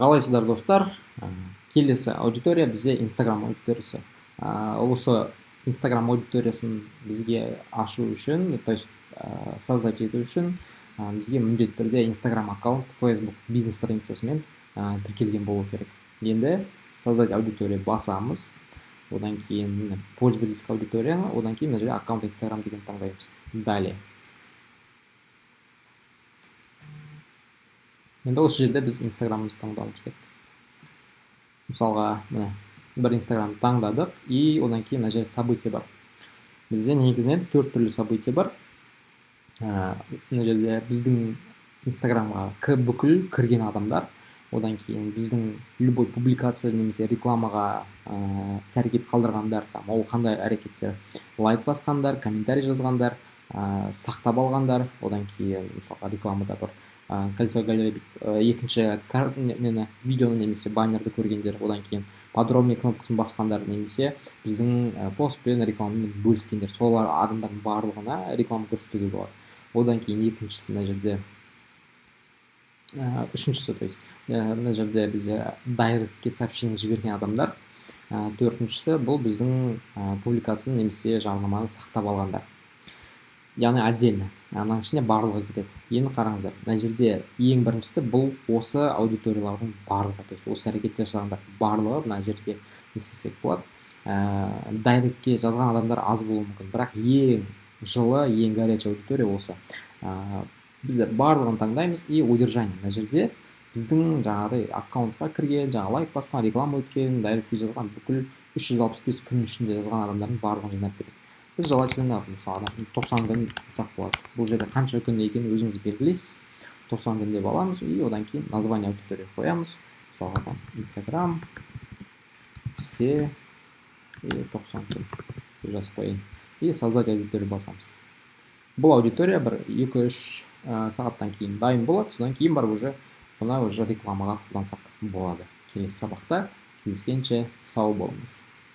Қалайсыздар, достар? Келесі аудитория бізде Инстаграм аудиториясы. Осы Инстаграм аудиториясын бізге ашу үшін, то есть создать ету үшін, бізге міндетті түрде Инстаграм аккаунт Facebook бизнес страницасымен тіркелген болу керек. Енді «Создать аудитория» басамыз, одан кейін «Пользовательская аудитория», одан кейін мына жерде «Аккаунт Инстаграм» деген таңдаймыз. Далее. Енді осы жерде біз Инстаграмымызды таңдауымыз керек. Мысалға, міне, бір Инстаграм таңдадық, и одан кейін мына жерде событие бар. Бізде негізінен төрт түрлі событие бар. Мына жерде біздің Инстаграмға бүкіл кірген адамдар, одан кейін біздің любой публикация немесе рекламаға іс әрекет қалдырғандар, там, ол қандай әрекеттер: лайк басқандар, комментарий жазғандар, сақтап алғандар, одан кейін, мысалға, рекламада бір кольцо галерея, екінші нені, видеоны немесе баннерді көргендер, одан кейін «Подробнее» кнопкасын басқандар немесе біздің постпен, рекламамен бөліскендер, солар адамдардың барлығына реклама көрсетуге болады. Одан кейін екіншісі мына жерде, үшіншісі, то есть мына жерде бізде директке сообщение жіберген адамдар, төртіншісі бұл біздің публикацияны немесе жарнаманы сақтап алғандар, яғни отдельно мынаның ішіне барлығы кетеді. Енді қараңыздар, мына жерде ең біріншісі бұл осы аудиториялардың барлығы, то есть осы әрекеттер жасағандар барлығы. Мына жерге не істесек болады? Директке жазған адамдар аз болуы мүмкін, бірақ ең жылы, ең горячий аудитория осы. Біздер барлығын таңдаймыз и удержание. Мына жерде біздің жаңағыдай аккаунтқа кірген, жаңағы лайк басқан, реклама өткен, директке жазған, бүкіл 365 күн ішінде жазған адамдардың барлығын жинап береді. Біз желательно, мысалы, 90 күн алсақ болады. Бұл жерде қанша күн екенін өзіңіз белгілейсіз. 90 күн деп аламыз и одан кейін название аудитория қоямыз, мысалға, там, Инстаграм все и 90 күн деп жазып қояйын и «Создать аудиторию» басамыз. Бұл аудитория бір 2-3 сағаттан кейін дайын болады. Содан кейін барып уже бұны уже рекламаға қолдансақ болады. Келесі сабақта кездескенше сау болыңыз!